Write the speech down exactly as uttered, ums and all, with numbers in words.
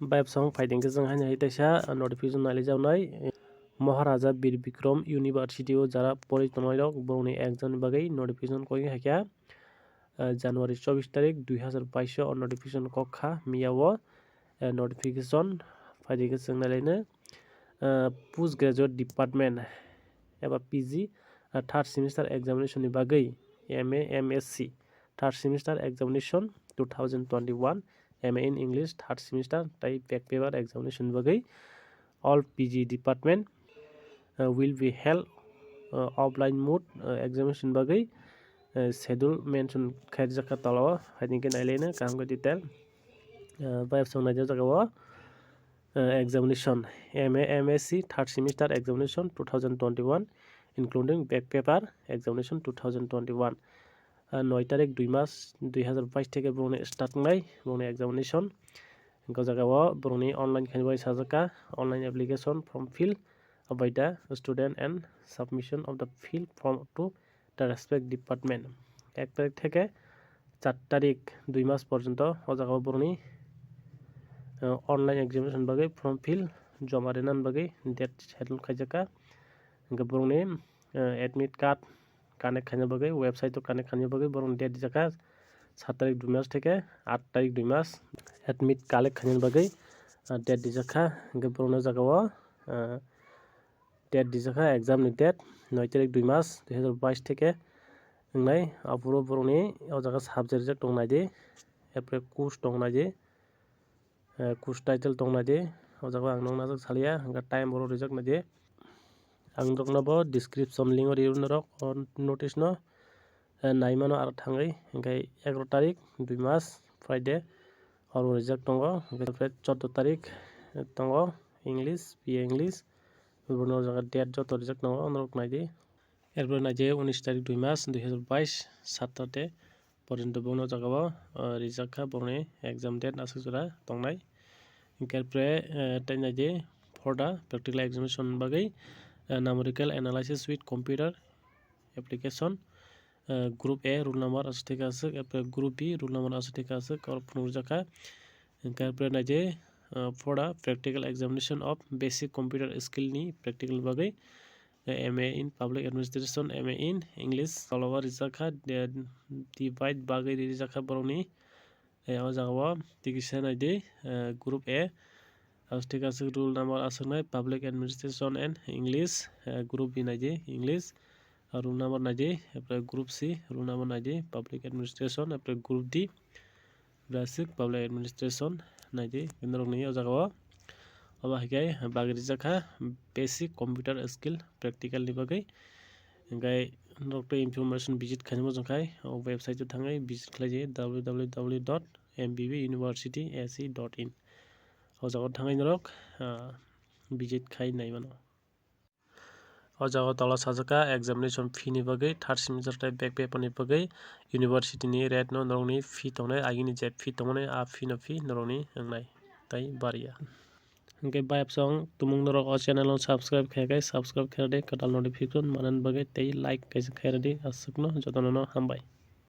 Bayapsong phaiding khe chwng haino hai teisa notification nailaijak nai. Maharaja Bir Bikram University o jara pori tongnai rok borokni exam ni bagwi notification koi hai kha. Ah, January chobbish tarik dui hazar baish o notification kok kha miya o. Ah, notification phaiding khe chwng nailaino. Ah, post graduate department eba P G, ah, third semester examination ni bagwi M A M S C third semester examination two thousand twenty-one, M A in English third semester tei back paper examination bagwi all P G department, uh, will be held, uh, offline mode, uh, examination bagwi, uh, schedule mention khaijak kha tolao, hai hwnkhe nailaino kaham khe detail, uh, bayapsong naijak jagao, uh, examination, M A M S C third semester examination two thousand twenty-one, including back paper examination two thousand twenty-one. Ah, noi tarik dui mas dui hazar bais theke borokni start wngnai borokni examination. Hwnkhe o jagao borokni online khainai bai sajak kha, online application form fill by the student and submission of the fill form to the respect department. Ek tarik theke char tarik dui mas porjonto o jagao borokni, ah, online examination bagwi form fill joma rwna bagwi date schedule khaijak kha. Hwnkhe borokni, ah, admit card connect khaina bagwi, website o connect khaina bagwi borokni date rijak kha sat tarik dui mas theke aat tarik dui mas. Admit collect khaina bagwi, ah, date rijak kha, hwnkhe borokno o jagao, ah, date rijak kha, exam ni date noi tarik dui mas dui hazar bais theke wngnai. Aphuru borokni o jaga subject rijak tong naidi, apre course tong naidi. Eh, course title tong naidi, o jaga ang nokna jak salia, hwnkhe time borok rijak naidi. Ang norokno bo description link o rio norok o notice no, eh, naimano aro thangwi, hwnkhe egaroh tarik dui mas Friday oro rijak tongo, hwnkhe chordo tarik tongo English, B A English, bono o jaga date joto rijak tongo norok naidi. Erpore naidi unis tarik dui mas dui hazar bais Saturday porjonto bono o jagao, ah, rijak kha borokni exam date aswk jora tongnai. Hwnkhe arpore, eh, tei naidi for the practical examination bagwi, eh, numerical analysis with computer application, eh, group A roll number aswk theke aswk, arpore group B roll number aswk theke aswk, oro phunukjak kha. Hwnkhe arpore naidi, ah, for the practical examination of basic computer skill ni practical ni bagwi, M A in Public Administration, M A in English, toloba rijak kha, de-, divide bagwi rijak kha borokni, eh, o jagao tikisa naidi, eh, group A, aswk thik aswk roll number aswknai Public Administration and English, eh, group B naidi English, ah, roll number naidi, apre group C, roll number naidi Public Administration, apre group D, Basic Public Administration naidi, norokni o jagao. Obo hai khe bagwi rijak kha basic computer skill practical ni bagwi. Hwnkhe norok tei information visit khainai muchung khai o website o thangwi visit khlai di, W W W dot M B B university A C dot in. O jagao thangwi norok, ah, visit khai nai mano. O jaga o tola sajak kha examination fee ni bagwi, third semester tei back paper ni bagwi university ni rate no norokni fee tongnai, agini je fee tongmani a fee no fee norokni wngnai tei bariya. Hwnkhe bayapsong tumung norok o channel no subscribe khaikhe subscribe khairadi, kwtal notification manani bagwi tei like kaisa khairadi, aswkno jotono no hambai.